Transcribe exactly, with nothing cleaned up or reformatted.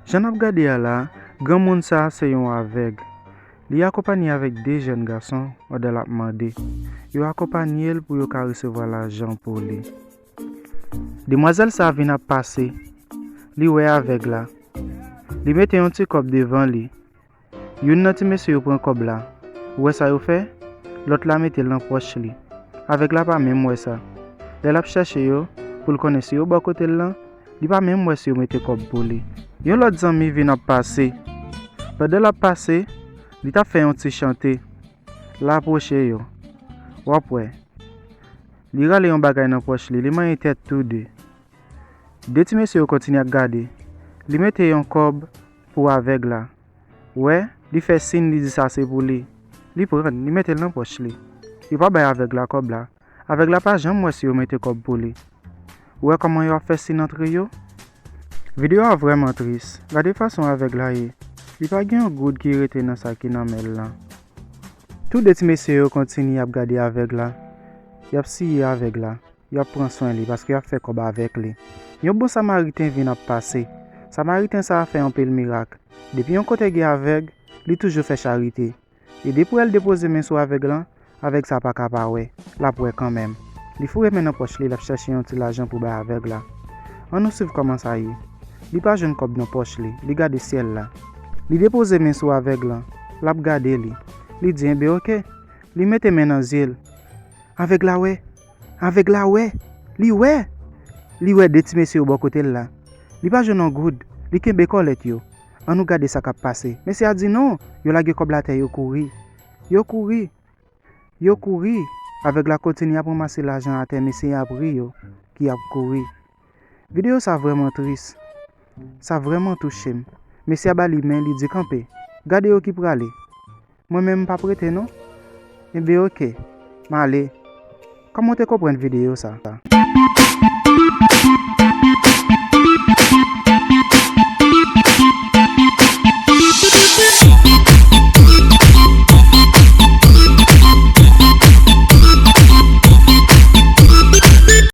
Jan n ap gade a la, granmoun sa a se yon avèg. Li akonpanye avèk de jèn gason pandan l ap mande. Yo akonpanye l pou yo ka resevwa lajan pou li. Demwazèl sa a vin ap pase. Li wè avèg la. Li mete yon ti kòb devan li. Youn nan ti mesye yo pran kòb la. Ou wè sa yo fè? Lòt la mete l nan pòch li. Avèg la pa menm wè sa. Lè l ap chèche yo, pou l konnen si yo bò kote l lan, li pa menm wè si yo mete kòb pou li. Yon lòt zanmi vin ap pase. Pandan l ap pase, li t ap fè yon ti chante. L apwoche yo. W ap wè. Li rale yon bagay nan pòch li, li manyen tèt tou de. De ti mesye yo kontinye ap gade. Li mete yon kòb pou avèg la. Wè, li fè siy, li di sa se pou li. Li pran, li mete l nan pòch li. Yo pa bay avèg la kòb la. Avèg la pa janm wè si yo mete kòb pou li. Ou wè kòman yo ap fè siy antre yo? Videyo a vrèman tris. Gade fason avèg la ye. Li pa gen yon goud ki rete nan sa ki nan men l lan. Tou de ti mesye yo kontinye ap gade avèg la. Y ap siye avèg la. Y ap pran swen li paske y ap fè kòb avèk li. Yon bon Samariten vin ap pase. Samariten sa a fè anpil mirak. Depi yon kote gen avèg, li toujou fè charite. E depi w wè l depoze men sou avèg lan, avèg sa a pa ka pa wè. L ap wè kanmenm. Li foure men nan pòch li, l ap chèche yon ti lajan pou bay avèg la. Ann nou swiv kòman sa ye. Li pa jwenn kòb nan pòch li, li gade syèl la. Li depoze men sou avèg lan, l ap gade li. Li di, enben oke. Li mete men nan zye l. Avèg la wè. Avèg la wè. Li wè. Li wè de ti mesye yo bò kote l la. Li pa jwenn yon goud. Li kenbe kòlèt yo. Ann nou gade sa k ap pase. Mesye a di non. Yo lage kòb la atè, yo kouri. Yo kouri. Yo kouri. Avèg la kontinye ap ranmase lajan atè, mesye a ap ri yo ki ap kouri. Videyo sa vrèman tris. Sa vrèman touche m. Mesye a ba li men, li di kanpe. Gade yo ki prale. Mwen menm m p ap rete non. Enben oke, m ale. Kòman w te konprann videyo sa?